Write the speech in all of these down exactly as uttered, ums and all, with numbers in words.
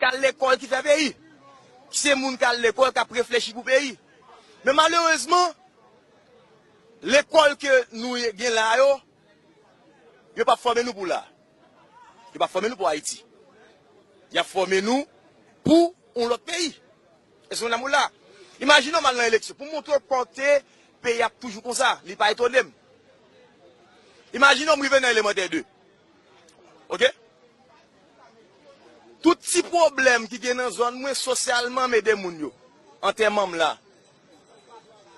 k al lekòl ki fè peyi. Se moun k al lekòl k ap reflechi pou peyi. Men malerezman, lekòl ke nou gen la yo, yo p ap fòme nou pou la. Yo p ap fòme nou pou Ayiti. Y ap fòme nou pou yon lòt peyi. Èske w nan moul la? Imajine w m al nan eleksyon. Pou montre w kote peyi ap toujou konsa, li pa etone m. Imajine w m rive nan elemantè de. Oke? Tout ti pwoblèm ki gen nan zòn mwen sosyalman m ede moun yo. Antèman m la.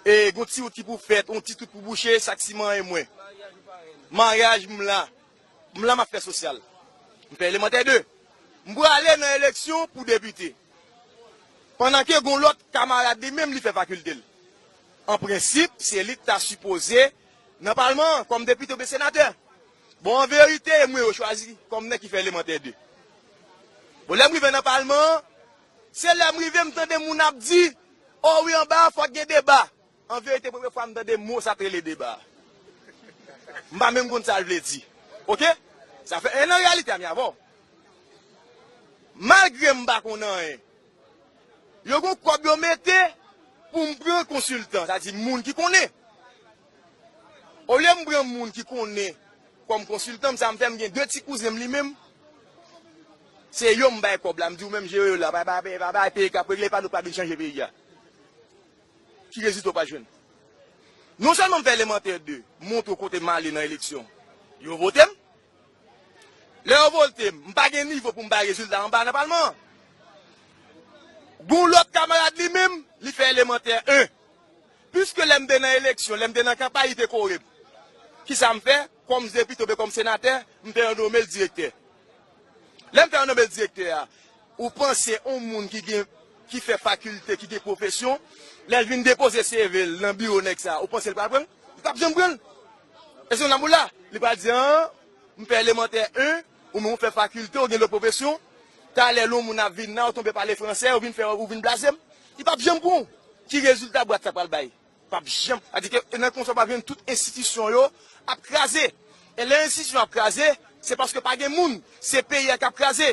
E gon ti wout ki pou fèt, yon ti tout pou bouche, sa k siman e mwen. Maryaj m la. M la m ap fè sosyal. M fè elemantè de. M prale nan eleksyon pou depite. Pandan ke gon lòt kamarad li menm li fè fakilte l. An prensip, se li ki ta sipoze nan palman an kòm depite oubyen senatè. Bon, an verite, e mwen yo chwazi kòm nèg ki fè elemantè de. Bon, lè m rive nan palman an, se lè m rive m tande moun ap di, o wi, anba a fòk gen deba. An verite, premye fwa m tande mo sa t rele deba. M pa menm konn sa l vle di. Oke? Sa fè, e nan reyalite a, m avè w. Malgre m pa konn anyen, yo gon kòb yo mete pou m pran konsiltan, sa di moun ki konnen. Olye m pran moun ki konnen kòm konsiltan m, sa m fè m gen de ti kouzen m li menm. Se yo m bay kòb la, m di ou menm jere yo la, pa, pa, pa, pa, pa, peyi k ap regle, pa nou pa vin chanje peyi a. Ki rezilta w pral jwenn? Non sèlman m fè elemantè de, montre w kote m ale nan eleksyon. Yo vote m. Lè yo vote m, m pa gen nivo pou m bay rezilta anba nan palman an. Gon lòt kamarad li menm, li fè elemantè en. Piske lè m te nan eleksyon, lè m te nan kanpay, li te kore m. Kisa m fè? Kòm depite oubyen kòm senatè, m fè yo nome l direktè. Lè m fè yo nome l direktè a, ou panse yon moun ki gen, ki fè fakilte, ki gen pwofesyon, lè l vin depoze C V l nan biwo nèg sa, ou panse l pral pran l? Li p ap janm pran l. Èske w nan moul la? Li pral di, an, m fè elemantè en, ou menm ou fè fakilte, ou gen lòt pwofesyon, talè lè yon moun ap vin la, ou tonbe pale fransè, ou vin fè, ou vin blaze m. Li p ap janm pran w. Ki rezilta bwat sa pral bay? P ap janm. Sa di ke nan konsa w ap jwenn tout enstitisyon yo ap kraze. E lè enstitisyon ap kraze, se paske pa gen moun. Se peyi a k ap kraze.